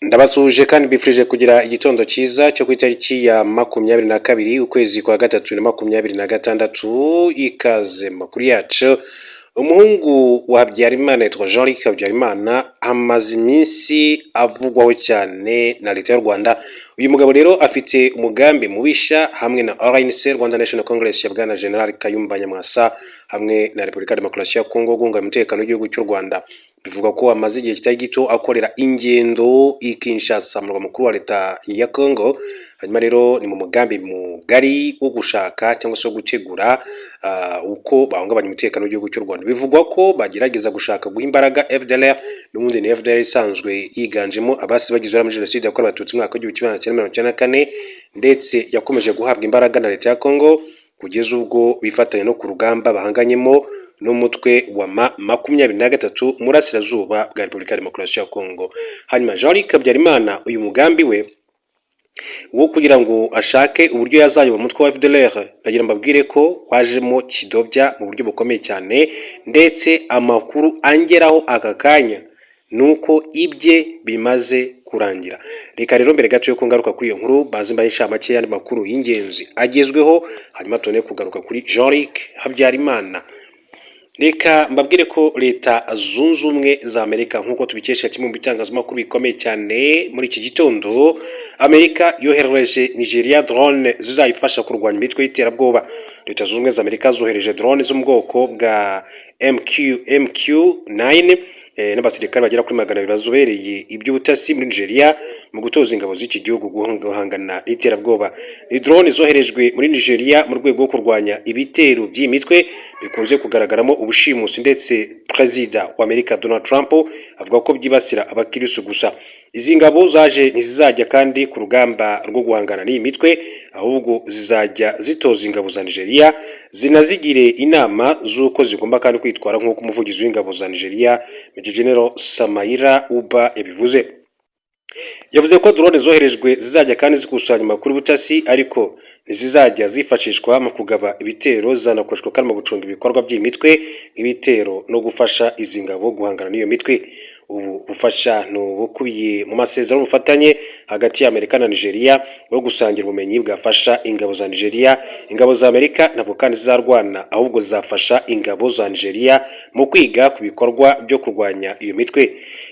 Ndabasuhuje kandi mbifurije kugira igitondo cyiza cyo ku itariki ya 22 ukwezi kwa gatatu 2026. Ikaze makuru yacu. Umuhungu wa Habyarimana yitwa Jean Luc Habyarimana, amaze iminsi avugwaho cyane na Leta y'u Rwanda. Uyu mugabo rero afite umugambi mubisha hamwe na RNC, Rwanda National Congress ya Bwana General Kayumba Nyamwasa, hamwe na Repubulika ya Demokarasi ya Kongo, guhungabanya umutekano w'igihugu cy'u Rwanda. Bivugwa ko amaze igihe kitari gito akorera ingendo i Kinshasa, murwa mukuru wa Leta ya Congo. Hanyuma rero ni mu mugambi mugari wo gushaka cyangwa se wo gutegura uko bahungabanya umutekano w'igihugu cy'u Rwanda. Bivugwa ko bagerageza gushaka guha imbaraga FDLR. N'ubundi ni FDLR isanzwe yiganjemo abasi bagize uruhare muri Jenoside yakorewe Abatutsi mu mwaka wa 1994, ndetse yakomeje guhabwa imbaraga na Leta ya Congo kugeza ubwo bifatanya no ku rugamba bahanganyemo n'umutwe wa M23 mu burasirazuba bwa Repubulika ya Demokarasi ya Congo. Hanyuma Jean Luc Habyarimana, uyu mugambi we wo kugira ngo ashake uburyo yazayobora umutwe wa FDLR, ndagira mbabwire ko wajemo kidobya mu buryo bukomeye cyane, ndetse amakuru angeraho aka kanya nuko ibye bimaze kurangira. Reka rero mbere gato yo ngaruka kuri iyo nkuru, baze mbahe inshamake y'andi makuru y'ingenzi agezweho, hanyuma tubone kugaruka kuri Jean Luc Habyarimana. Reka mbabwire ko Leta Zunze Ubumwe za Amerika, nk'uko tubikesha kimwe mu bitangazamakuru bikomeye cyane muri iki gitondo, Amerika yoherereje Nigeria drone zizayifasha kurwanya imitwe y'iterabwoba. Leta Zunze Ubumwe za Amerika zohereje drone zo mu bwoko bwa MQ MQ-9 n'abasirikare bagera kuri 200 bazobereye iby'ubutasi muri Nigeria mu gutoza ingabo z'iki gihugu guhangana n'iterabwoba. Ni drone zoherejwe muri Nigeria mu rwego rwo kurwanya ibitero by'iyi mitwe bikunze kugaragaramo ubushimusi, ndetse Perezida wa Amerika Donald Trump avuga ko byibasira abakirisu gusa. Izi ngabo zaje ntizizajya kandi ku rugamba rwo guhangana n'iyi mitwe, ahubwo zizajya zitoza ingabo za Nigeria, zinazigire inama z'uko zigomba kandi kwitwara, nk'uko umuvugizi w'ingabo za Nigeria, Major General Samaila Uba, yabivuze. Yavuze ko drone zoherejwe zizajya kandi zikusanya amakuru y'ubutasi, ariko ntizizajya zifashishwa mu kugaba ibitero. Zizanakoreshwa kandi mu gucunga ibikorwa by'iyi mitwe nk'ibitero no gufasha izi ngabo guhangana n'iyo mitwe. Ubu bufasha ni ubukubiye mu masezerano y'ubufatanye hagati ya Amerika na Nigeria wo gusangira ubumenyi bwafasha ingabo za Nigeria. Ingabo za Amerika ntabwo kandi zizarwana, ahubwo zizafasha ingabo za Nigeria mu kwiga ku bikorwa byo kurwanya iyo mitwe.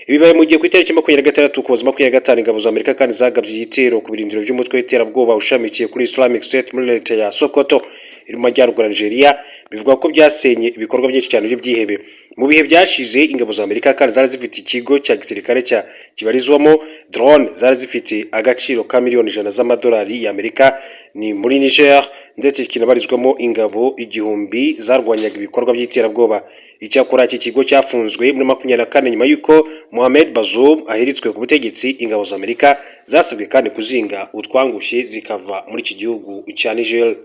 Ibi bibaye mu gihe ku itariki 26 Ukuboza 25, ingabo za Amerika kandi zagabye igitero ku birindiro by'umutwe w'iterabwoba ushamikiye kuri Islamic State muri leta ya Sokoto iri mu majyaruguru ya Nigeria. Bivugwa ko byasenye ibikorwa byinshi cyane by'ibyihebe. Mu bihe byashize, ingabo za Amerika kandi zari zifite ikigo cya gisirikare cya kibarizwamo drone zari zifite agaciro ka miliyoni 100 z'amadolari y'Amerika, ni muri Niger, ndetse kinabarizwamo ingabo 1000 zarwanyaga ibikorwa by'iterabwoba. Icyakora iki kigo cyafunzwe muri 24 nyuma y'uko Mohamed Bazoum ahiritswe ku butegetsi. Ingabo za Amerika zasabwe kandi kuzinga utwangushye zikava muri iki gihugu cya Niger.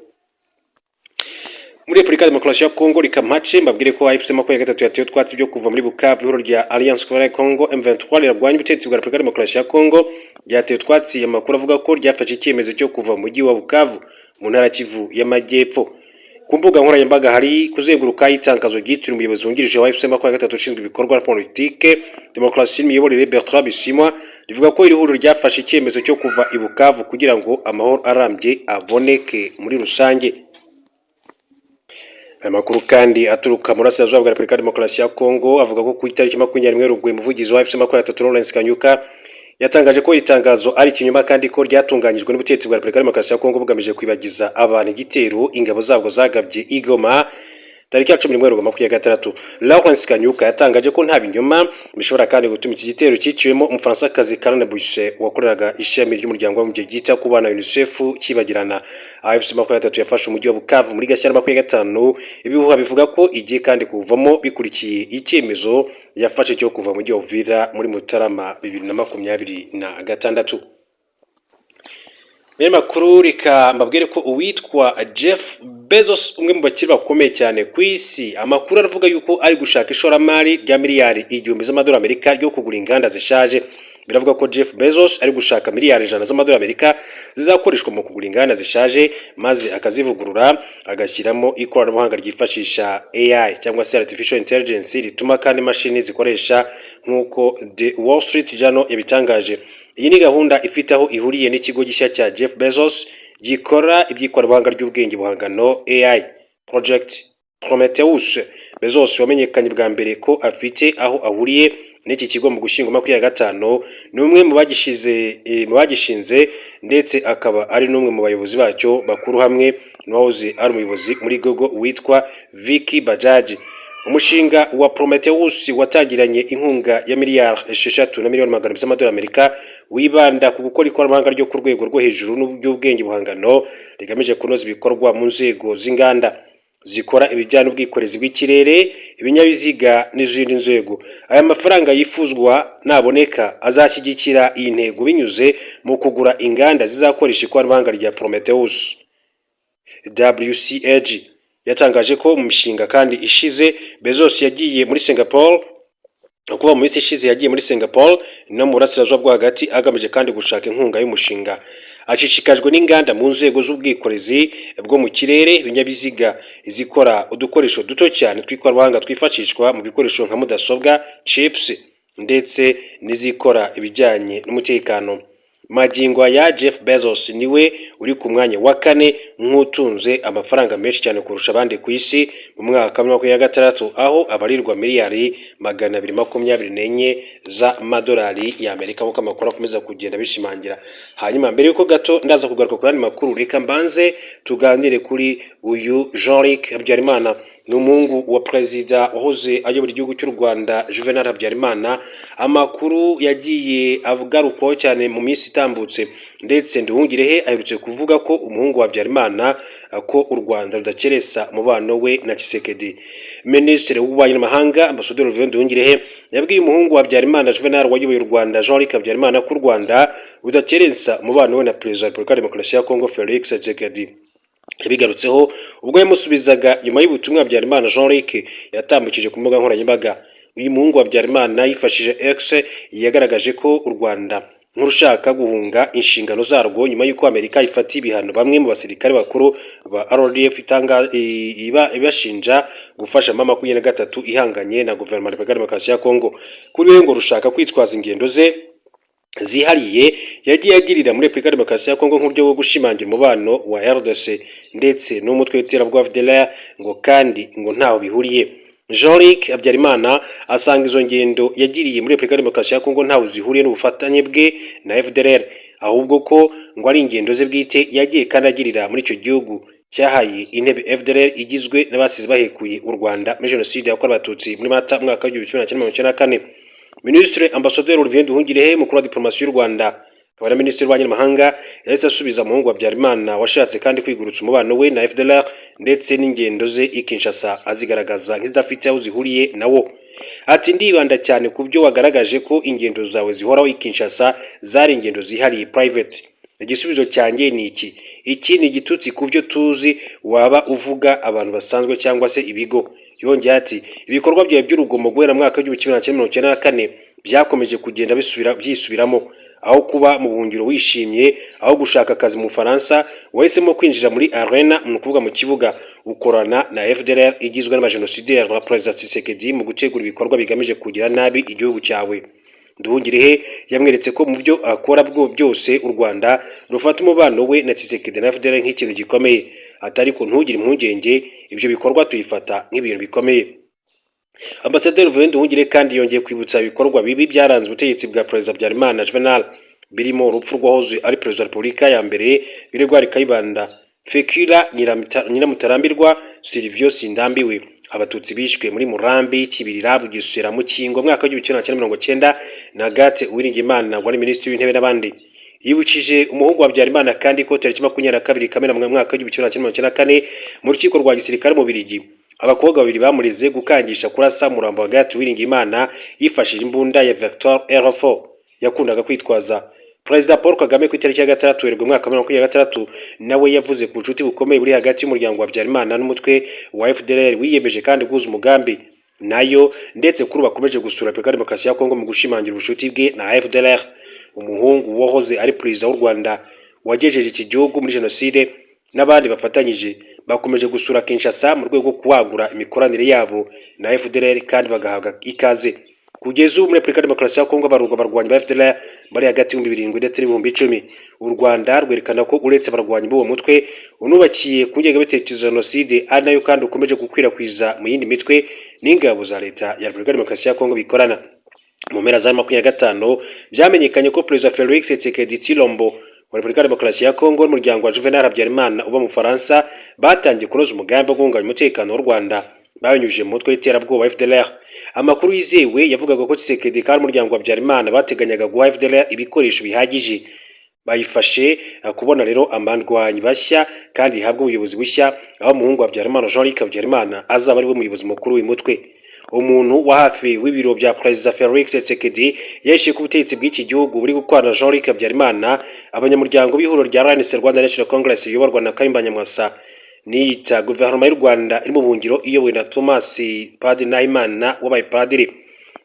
Muri Repubulika ya Demokarasi ya Kongo, reka mpace mbabwire ko AFC 23 yateye utwatsi byo kuva muri Bukavu. Ihuriro rya Alliance pour le Congo M23 rirwanya ubutegetsi bwa Repubulika ya Demokarasi ya Kongo ryateye utwatsi amakuru avuga ko ryafashe icyemezo cyo kuva mu mujyi wa Bukavu mu ntara Kivu y'Amajyepfo. Ku mbuga nkoranyambaga hari kuzenguruka itangazo ryitiriwe umuyobozi wungirije wa AFC 23 ushinzwe ibikorwa, politike, demokarasi n'imiyoborere, Bertrand Bisimwa, rivuga ko iri huriro ryafashe icyemezo cyo kuva i Bukavu kugira ngo amahoro arambye aboneke muri rusange. Aya makuru kandi aturuka mu burasirazuba bwa Repubulika ya Demokarasi ya Kongo avuga ko ku itariki 21 Werurwe, umuvugizi wa AFC 23 Lawrence Kanyuka yatangaje ko iri tangazo ari ikinyoma, kandi ko ryatunganyijwe n'ubutegetsi bwa Repubulika ya Demokarasi ya Kongo bugamije kwibagiza abantu igitero ingabo zabwo zagabye i Goma tariki ya 11 Werurwe 26. Lawrence Kanyuka yatangaje ko nta binyoma bishobora kandi gutuma iki gitero cyiciwemo Umufaransakazi Karine Buisset wakoreraga ishami ry'umuryango w'abibumbye ryita ku bana UNICEF kibagirana. AFC 23 yafashe umujyi wa Bukavu muri Gashyantare 25. Ibihuha bivuga ko igiye kandi kuvamo bikurikiye icyemezo yafashe cyo kuva mu mujyi wa Uvira muri Mutarama 2026. Makuru, reka mbabwire ko uwitwa Jeff Bezos, umwe mu bakire bakomeye cyane ku isi, amakuru aravuga yuko ari gushaka ishoramari rya miliyari 1000 z'amadolari Amerika ryo kugura inganda zishaje. Biravuga ko Jeff Bezos ari gushaka miliyari 100 z'amadolari Amerika zizakoreshwa mu kugura inganda zishaje, maze akazivugurura, agashyiramo ikoranabuhanga ryifashisha AI cyangwa se artificial intelligence, rituma kandi imashini zikoresha, nk'uko The Wall Street Journal yabitangaje. Iyi ni gahunda ifite aho ihuriye n'ikigo gishya cya Jeff Bezos gikora iby'ikoranabuhanga ry'ubwenge buhangano AI, Project Prometheus. Bezos wamenyekanye bwa mbere ko afite aho ahuriye n'iki kigo mu Gushyingo 25, ni umwe mu bagishinze, ndetse akaba ari n'umwe mu bayobozi bacyo bakuru, hamwe n'uwahoze ari umuyobozi muri Google witwa Vicky Bajaj. Umushinga wa Prometheus watangiranye inkunga ya miliyari 6 na miliyoni 200 z'amadolari Amerika, wibanda ku gukora ikoranabuhanga ryo ku rwego rwo hejuru n'uby'ubwenge buhangano, rigamije kunoza ibikorwa mu nzego z'inganda zikora ibijyanye n'ubwikorezi bw'ikirere, ibinyabiziga n'izindi nzego. Aya mafaranga yifuzwa naboneka azashyigikira iyi ntego binyuze mu kugura inganda zizakoresha ikoranabuhanga rya Prometheus. WCAG yatangaje ko mu mishinga kandi ishize Bezos yagiye muri Singapore, kuba mu minsi ishize yagiye muri Singapore no mu burasirazuba bwo hagati, agamije kandi gushaka inkunga y'umushinga. Ashishikajwe n'inganda mu nzego z'ubwikorezi bwo mu kirere, ibinyabiziga, izikora udukoresho duto cyane tw'ikoranabuhanga twifashishwa mu bikoresho nka mudasobwa, chips, ndetse n'izikora ibijyanye n'umutekano. Magingo aya, Jeff Bezos niwe uri ku mwanya wa kane nk'utunze amafaranga menshi cyane kurusha abandi ku isi mu mwaka wa 2026, aho abarirwa miliyari 224 z'amadolari y'Amerika, nk'uko amakuru akomeza kugenda bishimangira. Hanyuma mbere y'uko gato ndaza kugaruka ku yandi makuru, reka mbanze tuganire kuri uyu Jean-Luc Habyarimana. Ni umuhungu wa perezida wahoze ayobora igihugu cy'u Rwanda, Juvenal Habyarimana. Amakuru yagiye agarukwaho cyane mu minsi itambutse, ndetse Nduhungirehe aherutse kuvuga ko umuhungu wa Habyarimana, ko u Rwanda rudakeresa umubano we na Tshisekedi. Minisitiri w'Ububanyi n'Amahanga, Ambasaderi Olivier Nduhungirehe, yabwiye umuhungu wa Habyarimana Juvenal wayoboye u Rwanda, Jean-Luc Habyarimana, ko u Rwanda rudakerensa umubano we na Perezida wa Repubulika ya Demokarasi ya Kongo, Felix Tshisekedi. Yabigarutseho ubwo yamusubizaga nyuma y'ubutumwa Habyarimana Jean-Luc yatambukije ku mbuga nkoranyambaga. Uyu muhungu wa Habyarimana yifashishije X, yagaragaje ko u Rwanda nk'urushaka guhunga inshingano zarwo nyuma y'uko Amerika ifatiye ibihano bamwe mu basirikare bakuru ba RDF, itanga ibashinja gufasha M23 ihanganye na guverinoma ya Repubulika ya Demokarasi ya Kongo. Kuri we ngo rushaka kwitwaza ingendo ze zihariye yagiye agirira muri Repubulika ya Demokarasi ya Kongo nk'uburyo bwo gushimangira umubano wa RDC ndetse n'umutwe w'iterabwoba FDLR, ngo kandi ngo ntaho bihuriye. Jean-Luc Habyarimana asanga izo ngendo yagiriye muri Repubulika ya Demokarasi ya Kongo ntaho zihuriye n'ubufatanye bwe na FDLR, ahubwo ko ngo ari ingendo ze bwite yagiye kandi agirira muri icyo gihugu cyahaye intebe FDLR igizwe n'abasize bahekuye u Rwanda muri Jenoside yakorewe Abatutsi muri Mata umwaka w'1994. Minisitiri Ambasaderi Olivier Nduhungirehe, mukuru wa diplomasi y'u Rwanda akaba na Minisitiri w'Ububanyi n'Amahanga, yahise asubiza umuhungu wa Habyarimana washatse kandi kwigurutsa umubano we na FDLR ndetse n'ingendo ze i Kinshasa, azigaragaza nk'izidafite aho zihuriye nawo. Ati: "Ndibanda cyane ku byo wagaragaje ko ingendo zawe zihoraho i Kinshasa zari ingendo zihariye, private. Igisubizo cyanjye ni iki: iki ni igitutsi ku byo tuzi, waba uvuga abantu basanzwe cyangwa se ibigo." Yongeye ati: "Ibikorwa byawe by'urugomo guhera mu mwaka w'1994 byakomeje kugenda bisubira byisubiramo. Aho kuba mu buhungiro wishimye, aho gushaka akazi mu Bufaransa, wahisemo kwinjira muri arena, ni ukuvuga mu kibuga, ukorana na FDLR igizwe n'abajenosideri na Perezida Tshisekedi mu gutegura ibikorwa bigamije kugira nabi igihugu cyawe." Nduhungirehe yamweretse ko mu byo akora bwo byose u Rwanda rufata umubano we na Tshisekedi na FDLR nk'ikintu gikomeye. Ati: "Ariko ntugire impungenge, ibyo bikorwa tuyifata nk'ibintu bikomeye." Ambasaderi Olivier Nduhungirehe kandi yongeye kwibutsa ibikorwa bibi byaranze ubutegetsi bwa Perezida Habyarimana Juvenal, birimo urupfu rw'uwahoze ari Perezida wa Repubulika ya mbere, Gregoire Kayibanda, Fekira Nyiramutarambirwa, Silvio Sindambiwe, Abatutsi bishwe muri Murambi, Kibirira, Bugesera, Mukingo mwaka w'1990, na Agathe Uwiringiyimana wari Minisitiri w'Intebe n'abandi. Yibukije umuhungu wa Habyarimana kandi ko tariki 22 Kamena mu mwaka w'1994, mu rukiko rwa gisirikare mu Bubiligi, abakobwa babiri bamureze gukangisha kurasa umurambo wa Agathe Uwiringiyimana yifashishije imbunda ya Vector R4 yakundaga kwitwaza. Perezida Paul Kagame ku itariki ya 6 Werurwe umwaka wa 2026 nawe yavuze ku bucuti bukomeye buri hagati y'umuryango wa Habyarimana n'umutwe wa FDLR wiyemeje kandi guhuza umugambi. Nayo ndetse kuri ubu akomeje gusura Repubulika ya Demokarasi ya Kongo mu gushimangira ubucuti bwe na FDLR. Umuhungu wahoze ari perezida w'u Rwanda wagejeje iki gihugu muri jenoside n'abandi bafatanyije bakomeje gusura Kinshasa mu rwego rwo kwagura imikoranire yabo na FDLR kandi bagahabwa ikaze. Kugeza ubu muri Repubulika ya Demokarasi ya Kongo barurwa abarwanyi ba FDLR bari hagati y'ibihumbi 7 ndetse n'10,000. U Rwanda rwerekana ko uretse abarwanyi b'uwo mutwe unubakiye ku ngengabitekerezo ya jenoside, ari nayo kandi ukomeje gukwirakwiza mu yindi mitwe n'ingabo za leta ya Repubulika ya Demokarasi ya Kongo bikorana. Mu mpera za 25 byamenyekanye ko Perezida Felix Tshisekedi Tshilombo wa Repubulika ya Demokarasi ya Kongo n'umuryango wa Juvenal Habyarimana uba mu Bufaransa batangiye kunoza umugambi wo guhungabanya umutekano w'u Rwanda babinyujije mu mutwe w'iterabwoba FDLR. Amakuru yizewe yavugaga ko Tshisekedi kandi umuryango wa Habyarimana bateganyaga guha FDLR ibikoresho bihagije bayifashe kubona rero abarwanyi bashya kandi ihabwe ubuyobozi bushya, aho umuhungu wa Habyarimana Jean Luc Habyarimana azaba ari we muyobozi mukuru w'uyu mutwe. Umuntu wa hafi w'ibiro bya Perezida Felix Tshisekedi yeshe ko ubutegetsi bw'iki gihugu buri gukorana na Jean Luc Habyarimana, abanyamuryango b'ihuriro rya RNC, Rwanda National Congress, riyoborwa na Kayumba Nyamwasa niyita guverinoma y'u Rwanda iri mu buhungiro iyobowe na Thomas Padiri Nahimana wabaye padiri.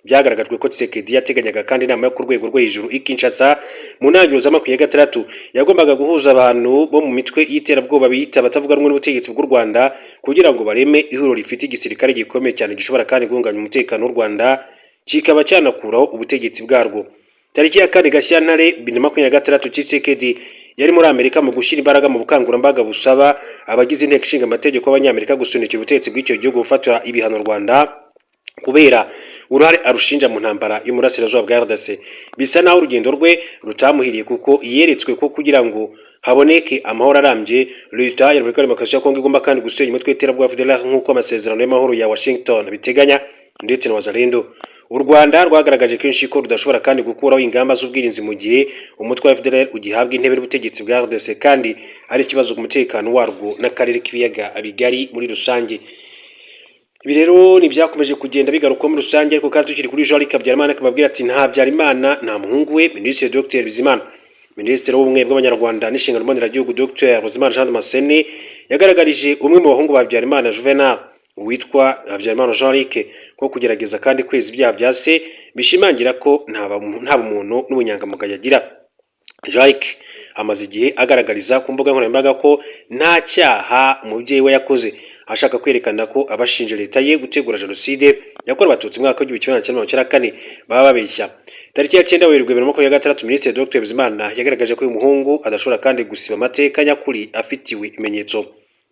Byagaragajwe ko Tshisekedi yateganyaga kandi inama yo ku rwego rwo hejuru i Kinshasa mu ntangiriro za 26 yagombaga guhuza abantu bo mu mitwe y'iterabwoba biyita abatavuga rumwe n'ubutegetsi bw'u Rwanda kugira ngo bareme ihuriro rifite igisirikare gikomeye cyane gishobora kandi guhungabanya umutekano w'u Rwanda, kikaba cyanakuraho ubutegetsi bwarwo. Tariki ya 4 Gashyantare 2026, Tshisekedi yari muri Amerika mu gushyira imbaraga mu bukangurambaga busaba abagize inteko ishinga amategeko b'Abanyamerika gusunikira ubutegetsi bw'icyo gihugu gufatira ibihano u Rwanda kubera uruhare arushinja mu ntambara y'umurasirazuba bwa RDC. Bisa naho urugendo rwe rutamuhiriye, kuko yeretswe ko kugira ngo haboneke amahoro arambye, leta ya Repubulika ya Demokarasi ya Kongo igomba kandi gusenya umutwe w'iterabwoba FDLR nk'uko amasezerano y'amahoro ya Washington biteganya, ndetse na Wazalendo. U Rwanda rwagaragaje kenshi ko rudashobora kandi gukuraho ingamba z'ubwirinzi mu gihe umutwe wa FDLR ugihabwa intebe n'ubutegetsi bwa RDC kandi ari ikibazo ku mutekano warwo n'akarere k'ibiyaga bigari muri rusange. Ibi rero ni byakomeje kugenda bigarukwaho muri rusange. Ariko kandi tukiri kuri Jean Luc Habyarimana, akababwira ati nta Habyarimana nta muhungu we Minisitiri Dr Bizimana. Minisitiri w'Ubumwe bw'Abanyarwanda n'Inshingano Mboneragihugu, Dr Bizimana Jean Damascene, yagaragarije umwe mu bahungu ba Habyarimana Juvenal witwa Habyarimana Jean Luc ko kugerageza kandi kweza ibyaha bya se bishimangira ko nta bumuntu n'ubunyangamugayo agira. Jean Luc amaze igihe agaragariza ku mbuga nkoranyambaga ko nta cyaha umubyeyi we yakoze, ashaka kwerekana ko abashinja leta ye gutegura jenoside yakorewe Abatutsi mu mwaka w'1994 baba babeshya. Tariki ya 9 Werurwe 2026, Minisitiri Dr Bizimana yagaragaje ko uyu muhungu adashobora kandi gusiba amateka nyakuri afitiwe ibimenyetso.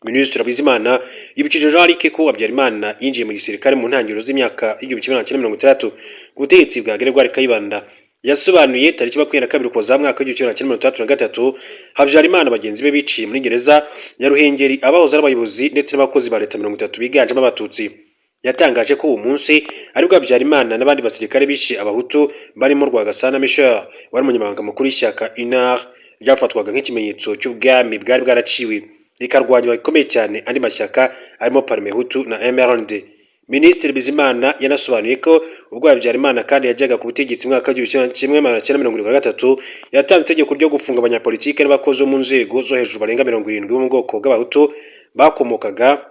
Minisitiri Bizimana yibukije Jean Luc ko Habyarimana yinjiye mu gisirikare mu ntangiriro z'imyaka y'1960 ku butegetsi bwa Gregoire Kayibanda. Yasobanuye tariki 22 Ukuboza mwaka w'1963 Habyarimana bagenzi be biciye muri gereza ya Ruhengeri abahoze ari abayobozi ndetse n'abakozi ba leta 30 biganjemo Abatutsi. Yatangaje ko uwo munsi aribwo Habyarimana n'abandi basirikare bishe Abahutu barimo Rwagasana Michel wari umunyamabanga mukuru w'ishyaka UNAR ryafatwaga nk'ikimenyetso cy'ubwami bwari bwaraciwe, rikarwanywa bikomeye cyane andi mashyaka arimo Parmehutu na MRND. Minisitiri Bizimana yanasobanuye ko ubwo Habyarimana kandi yajyaga ku butegetsi mu mwaka w'1973 yatanze itegeko ryo gufunga abanyapolitike n'abakozi bo mu nzego zo hejuru barenga 70 bo mu bwoko bw'Abahutu bakomokaga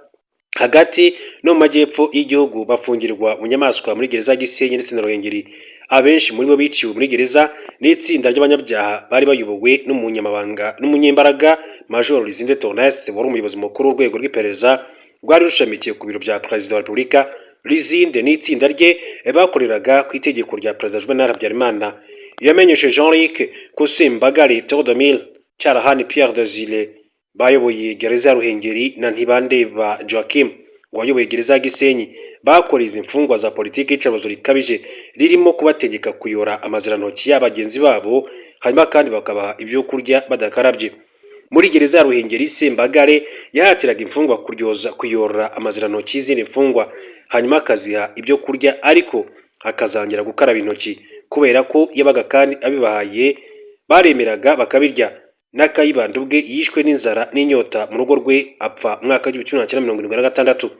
hagati no mu majyepfo y'igihugu, bafungirwa mu nyamaswa muri gereza ya Gisenyi ndetse na Ruhengeri. Abenshi muri bo biciwe muri gereza n'itsinda ry'abanyabyaha bari bayobowe n'umunyamabanga n'umunyembaraga Major Lizinde Theoneste wari umuyobozi mukuru w'urwego rw'iperereza rwari rushamikiye ku biro bya Perezida wa Repubulika. Lizinde n'itsinda rye bakoreraga ku itegeko rya Perezida Juvenal Habyarimana. Yamenyesheje Jean Luc ko Sembagare Theodomile, Cyarahani Pierre Desire bayoboye gereza ya Ruhengeri na Ntibandeba Joachim wayoboye gereza ya Gisenyi bakoreye izi mfungwa za politiki iyicarubozo rikabije ririmo kubategeka kuyora amazirantoki ya bagenzi babo, hanyuma kandi bakabaha ibyo kurya badakarabye. Muri gereza ya Ruhengeri, Sembagare yahatiraga imfungwa kuryoza kuyora amazirantoki y'izindi mfungwa, hanyuma akaziha ibyo kurya ariko akazongera gukaraba intoki. Kubera ko yabaga kandi abibahaye, baremeraga bakabirya. Na Kayibanda ubwe yishwe n'inzara n'inyota mu rugo rwe, apfa mu mwaka w'1976.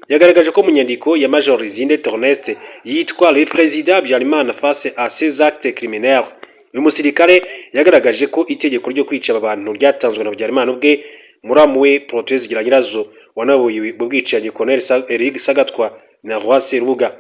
Yagaragaje ko mu nyandiko ya Major Lizinde Theoneste yitwa "Le Président Habyarimana face à ses actes criminels", uyu musirikare yagaragaje ko itegeko ryo kwica aba bantu ryatanzwe na Habyarimana ubwe, muramu we Protais Zigiranyirazo wanayoboye ubwo bwicanyi, Colonel Eric Sagatwa. na Roi Serubuga.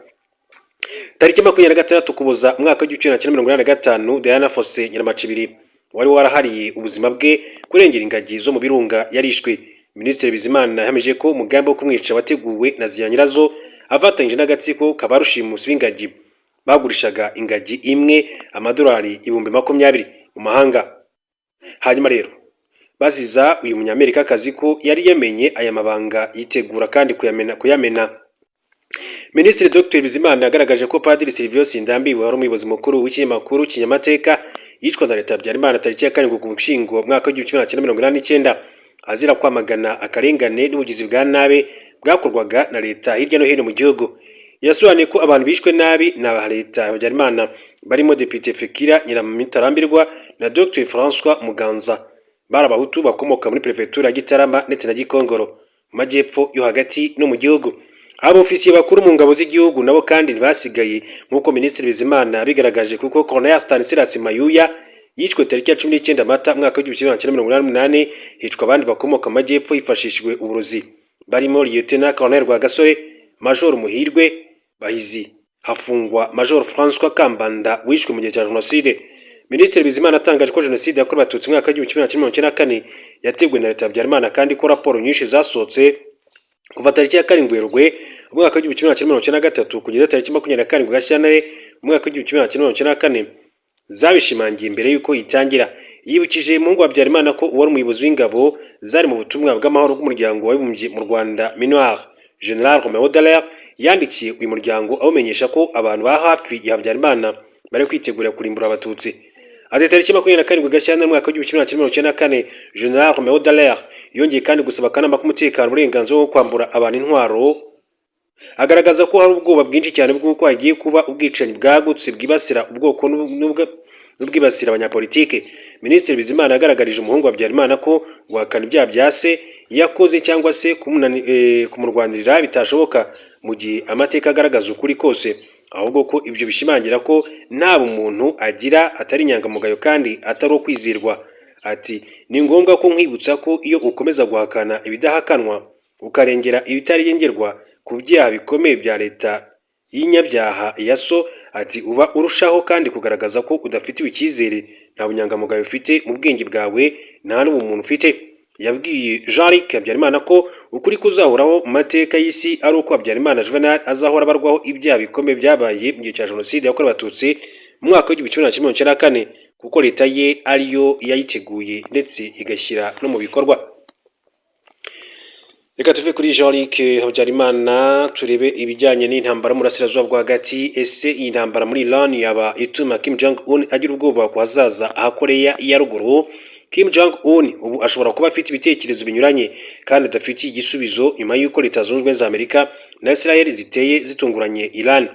Tariki 26 Ukuboza umwaka w'1985, Diana Fossey Nyiramacibiri wari warahariye ubuzima bwe kurengera ingagi zo mu birunga yarishwe. Minisitiri Bizimana yahamije ko umugambi wo kumwica wateguwe na Ziranyirazo afatanyije n'agatsiko ka rushimusi b'ingagi bagurishaga ingagi imwe amadolari 20,000 mu mahanga. Hanyuma rero baziza uyu Munyamerikakazi ko yari yamenye aya mabanga, yitegura kandi kuyamena. Minisitiri Dr Bizimana yagaragaje ko Padiri Silvio Sindambiwe wari umuyobozi mukuru w'ikinyamakuru Kinyamateka yicwa na leta ya Habyarimana tariki ya 7 Ugushyingo mwaka w'1989, azira kwamagana akarengane n'ubugizi bwa nabi bwakorwaga na leta hirya no hino mu gihugu. Yasobanuye ko abantu bishwe nabi na leta ya Habyarimana barimo Depite Fikira Nyiramutarambirwa na Dr François Muganza, bari Abahutu bakomoka muri Perefegitura ya Gitarama ndetse na Gikongoro mu majyepfo yo hagati no mu gihugu. Abofisiye bakuru mu ngabo z'igihugu nabo kandi ntibasigaye, nk'uko Minisitiri Bizimana yabigaragaje, kuko Colonel Stanislas Mayuya yishwe tariki ya 19 Mata mwaka w'1988, hicwa abandi bakomoka mu majyepfo hifashishijwe uburozi barimo Lieutenant Colonel Rwagasore, Major Muhirwe Bahizi, hafungwa Major François Kambanda wishwe mu gihe cya Jenoside. Minisitiri Bizimana atangaje ko Jenoside yakorewe Abatutsi mu mwaka w'1994 yateguwe na leta ya Habyarimana, kandi ko raporo nyinshi zasohotse kuva tariki ya 7 Werurwe umwaka w'1993 kugeza tariki 27 Gashyantare umwaka w'1994 zabishimangiye mbere y'uko itangira. Yibukije umuhungu wa Habyarimana ko uwari umuyobozi w'ingabo zari mu butumwa bw'amahoro bw'Umuryango w'Abibumbye mu Rwanda, MINUAR, General Romeo Dallaire, yandikiye uyu muryango awumenyesha ko abantu ba hafi ya Habyarimana bari kwitegura kurimbura Abatutsi. Ati tariki 27 Gashyantare umwaka w'1994, General Romeo Dallaire yongeye kandi gusaba akanama k'umutekano uburenganzira bwo kwambura abantu intwaro, agaragaza ko hari ubwoba bwinshi cyane bw'uko hagiye kuba ubwicanyi bwagutse bwibasira ubwoko n'ubwibasira abanyapolitike. Minisitiri Bizimana yagaragarije umuhungu wa Habyarimana ko guhakana ibyaha bya se yakoze cyangwa se kumurwanirira bitashoboka mu gihe amateka agaragaza ukuri kose, ahubwo ko ibyo bishimangira ko nta bumuntu agira, atari inyangamugayo kandi atari uwo kwizerwa. Ati ni ngombwa ko nkwibutsa ko iyo ukomeza guhakana ibidahakanwa, ukarengera ibitarengerwa ku byaha bikomeye bya leta y'inyabyaha ya so, ati uba urushaho kandi kugaragaza ko udafitiwe icyizere, nta bunyangamugayo ufite mu bwenge bwawe, nta n'ubumuntu ufite. Yabwiye Jean Luc Habyarimana ko ukuri kuzahoraho mu mateka y'isi ari uko Habyarimana Juvenal azahora abarwaho ibyaha bikomeye byabaye mu gihe cya Jenoside yakorewe Abatutsi mu mwaka w'1994, kuko leta ye ariyo yayiteguye ndetse igashyira no mu bikorwa. Reka tuve kuri Jean Luc Habyarimana turebe ibijyanye n'intambara mu burasirazuba bwo hagati. Ese iyi ntambara muri Iran yaba ituma Kim Jong Un agira ubwoba ku hazaza aha Koreya ya Ruguru? Kim Jong Un ubu ashobora kuba afite ibitekerezo binyuranye kandi adafitiye igisubizo nyuma y'uko Leta Zunze Ubumwe za Amerika na Israel ziteye zitunguranye Iran.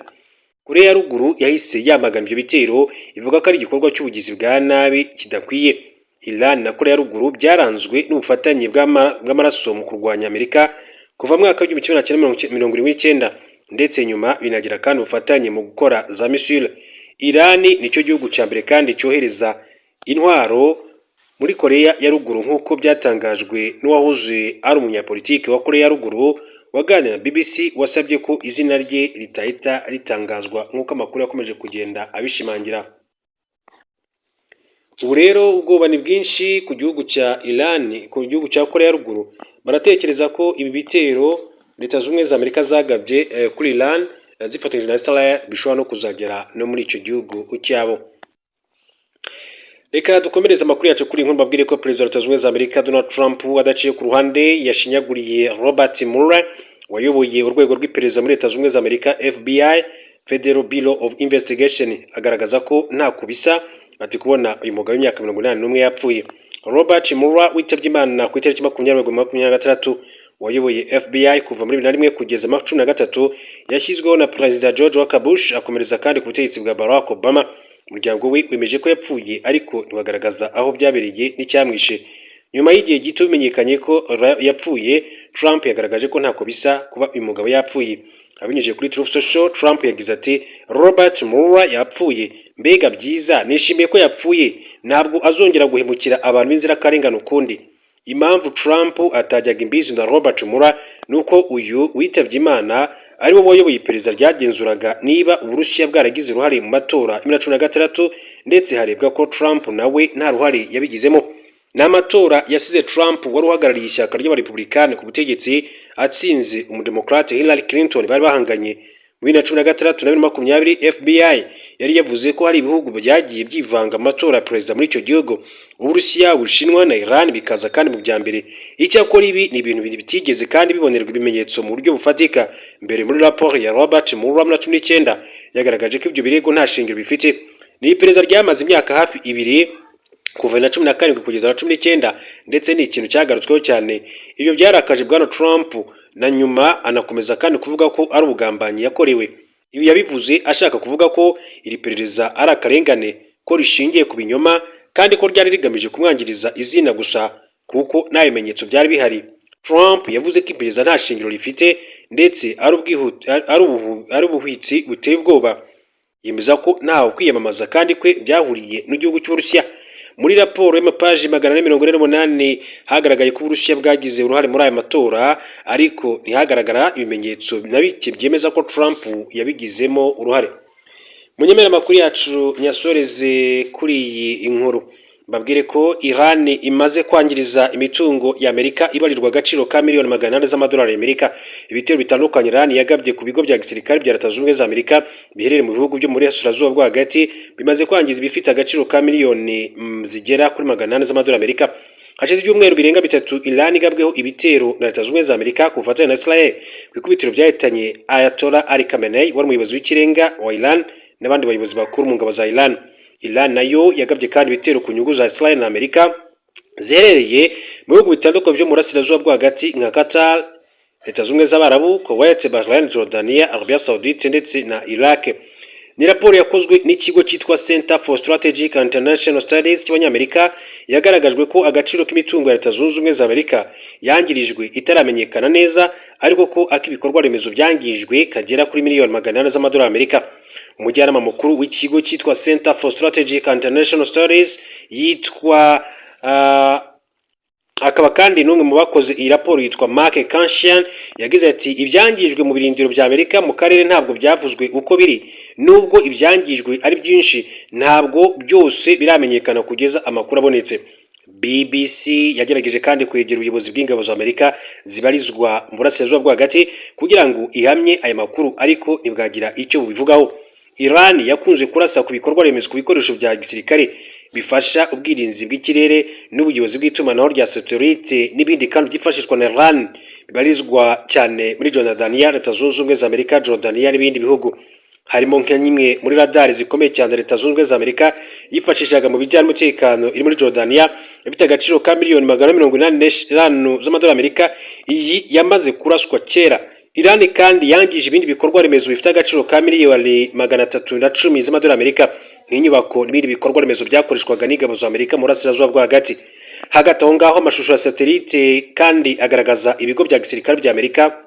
Koreya ya Ruguru yahise yamagana ibyo bitero, ivuga ko ari igikorwa cy'ubugizi bwa nabi kidakwiye. Iran na Koreya ya Ruguru byaranzwe n'ubufatanye bw'amaraso mu kurwanya Amerika kuva mu mwaka w'1979, ndetse nyuma binagira kandi ubufatanye mu gukora za missile. Iran nicyo gihugu cya mbere kandi cyohereza intwaro muri Koreya ya Ruguru, nk'uko byatangajwe n'uwahoze ari umunyapolitiki wa Koreya ya Ruguru waganira na BBC, wasabye ko izina rye ritahita ritangazwa, nk'uko amakuru yakomeje kugenda abishimangira. Ubu rero ubwoba ni bwinshi ku gihugu cya Iran, ku gihugu cya Koreya ya Ruguru. Baratekereza ko ibi bitero Leta Zunze Ubumwe za Amerika zagabye kuri Iran zifatanyije na Israel bishobora no kuzagera no muri icyo gihugu cyabo. Reka dukomereze amakuru yacu kuri inkuru mbabwire ko Perezida wa Leta Zunze Ubumwe za Amerika Donald Trump adaciye ku ruhande yashinyaguriye Robert Mueller wayoboye urwego rw'iperereza muri Leta Zunze Ubumwe za Amerika, FBI, Federal Bureau of Investigation, agaragaza ko nta kubisa ati kubona uyu mugabo w'imyaka 81 yapfuye. Robert Mueller witabye Imana ku itariki 20 26, wayoboye FBI kuva muri 2001 kugeza 2013, yashyizweho na Perezida George Walker Bush, akomereza kandi ku butegetsi bwa Barack Obama. Umuryango we wemeje ko yapfuye, ariko ntiwagaragaza aho byabereye n'icyamwishe. Nyuma y'igihe gito bimenyekanye ko yapfuye, Trump yagaragaje ko ntako bisa kuba uyu mugabo yapfuye. Abinyujije kuri Truth Social, Trump yagize ati Robert Mueller yapfuye, mbega byiza, nishimiye ko yapfuye, ntabwo azongera guhemukira abantu b'inzirakarengane ukundi. Impamvu Trump atajyaga imbizi na Robert Mueller ni uko uyu witabye Imana ari we wayoboye iperereza ryagenzuraga niba Uburusiya bwaragize uruhare mu matora ya 2016, ndetse harebwa ko Trump nawe nta ruhare yabigizemo. Ni amatora yasize Trump wari uhagarariye ishyaka ry'Abarepublikani ku butegetsi atsinze umudemokrate Hillary Clinton bari bahanganye. Mu 2016 na 2020, FBI yari yavuze ko hari ibihugu byagiye byivanga mu matora ya perezida muri icyo gihugu, Uburusiya, Ubushinwa na Iran bikaza kandi mu bya mbere. Icyakora ibi ni ibintu bitigeze kandi bibonerwa ibimenyetso mu buryo bufatika. Mbere, muri raporo ya Robert Mueller muri 19 yagaragaje ko ibyo birego nta shingiro bifite. Ni iperereza ryamaze imyaka hafi 2, kuva na 17 kugeza na 19, ndetse ni ikintu cyagarutsweho cyane. Ibyo byarakaje bwana Trump, na nyuma anakomeza kandi kuvuga ko ari ubugambanyi yakorewe. Ibi yabivuze ashaka kuvuga ko iri perereza ari akarengane, ko rishingiye ku binyoma, kandi ko ryari rigamije kumwangiriza izina gusa, kuko nta bimenyetso byari bihari. Trump yavuze ko iperereza nta shingiro rifite, ndetse ari ubuhwitsi buteye ubwoba, yemeza ko ntawe kwiyamamaza kandi kwe byahuriye n'igihugu cy'Uburusiya. Muri raporo y'amapaji 448 hagaragaye ko Uburusiya bwagize uruhare muri aya matora, ariko ntihagaragara ibimenyetso na bike byemeza ko Trump yabigizemo uruhare. Munyemera amakuru yacu nyasoreze kuri iyi nkuru, mbabwire ko Iran imaze kwangiriza imitungo ya Amerika ibarirwa agaciro ka miliyoni 400 z'amadolari y'Amerika. Ibitero bitandukanye Iran yagabye ku bigo bya gisirikare bya Leta Zunze Ubumwe za Amerika biherereye mu bihugu byo muri Burasirazuba bwo hagati bimaze kwangiza ibifite agaciro ka miliyoni zigera kuri 800 z'amadolari y'Amerika. Hashize ibyumweru birenga 3 Iran igabweho ibitero na Leta Zunze Ubumwe za Amerika ku bufatanye na Israel. Ku ikubitiro byahitanye Ayatollah Ali Khamenei wari umuyobozi w'ikirenga wa Iran n'abandi bayobozi bakuru mu ngabo za Iran. Iran nayo yagabye kandi ibitero ku nyungu za Israel na Amerika ziherereye mu bihugu bitandukanye byo mu burasirazuba bwo hagati nka Qatar, Leta Zunze Ubumwe z'Abarabu, Kuwait, Bahrain, Jordania, Arabia Saudite ndetse na Iraq. Ni raporo yakozwe n'ikigo cyitwa Center for Strategic and International Studies cy'Abanyamerika. Yagaragajwe ko agaciro k'imitungo ya Leta Zunze Ubumwe za Amerika yangirijwe itaramenyekana neza, ariko ko ak'ibikorwa remezo byangijwe kagera kuri miliyoni 400 z'amadolari Amerika. Umujyanama mukuru w'ikigo cyitwa Center for Strategic and International Studies yitwa akaba kandi n'umwe mu bakoze iyi raporo yitwa Mark Cancian yagize ati: "Ibyangijwe mu birindiro bya Amerika mu karere ntabwo byavuzwe uko biri. Nubwo ibyangijwe ari byinshi, ntabwo byose biramenyekana kugeza amakuru abonetse." BBC yagerageje kandi kwegera ubuyobozi bw'ingabo za Amerika zibarizwa mu burasirazuba bwo hagati kugira ngo ihamye aya makuru, ariko ntibwagira icyo bubivugaho. Iran yakunze kurasa ku bikorwa remezo, ku bikoresho bya gisirikare bifasha ubwirinzi bw'ikirere n'ubuyobozi bw'itumanaho rya satellite n'ibindi kandi byifashishwa na Iran bibarizwa cyane muri Jordania, Leta Zunze Ubumwe za Amerika, Jordania n'ibindi bihugu, harimo nka nyimwe muri radari zikomeye cyane Leta Zunze Ubumwe za Amerika yifashishaga mu bijyanye n'umutekano iri muri Jordania, ifite agaciro ka miliyoni 485 z'amadolari Amerika. Iyi yamaze kuraswa kera. Iran kandi yangije ibindi bikorwa remezo bifite agaciro ka miliyoni 310 z'amadolari Amerika, nk'inyubako n'ibindi bikorwa remezo byakoreshwaga n'ingabo za Amerika mu burasirazuba bwo hagati. Hagati aho ngaho, amashusho ya satellite kandi agaragaza ibigo bya gisirikare bya Amerika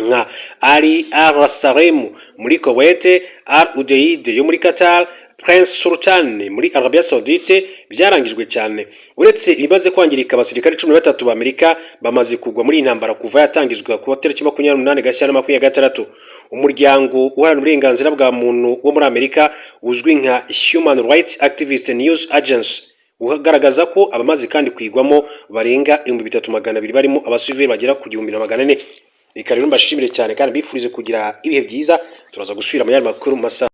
nka Ali Al Salem muri Kuwait, Al Udeid yo muri Qatar, Prince Sultan muri Arabia Saudite byarangijwe cyane. Uretse ibimaze kwangirika, abasirikare 13 ba Amerika bamaze kugwa muri iyi ntambara kuva yatangizwa ku tariki 28 Gashyantare 26. Umuryango uharanira uburenganzira bwa muntu wo muri Amerika uzwi nka Human Rights Activist News Agency ugaragaza ko abamaze kandi kwigwamo barenga 3200, barimo abasivili bagera ku 1400. Reka rero mbashimire cyane kandi mbifurize kugira ibihe byiza. Turaza gusubira mu yandi makuru mu masaha.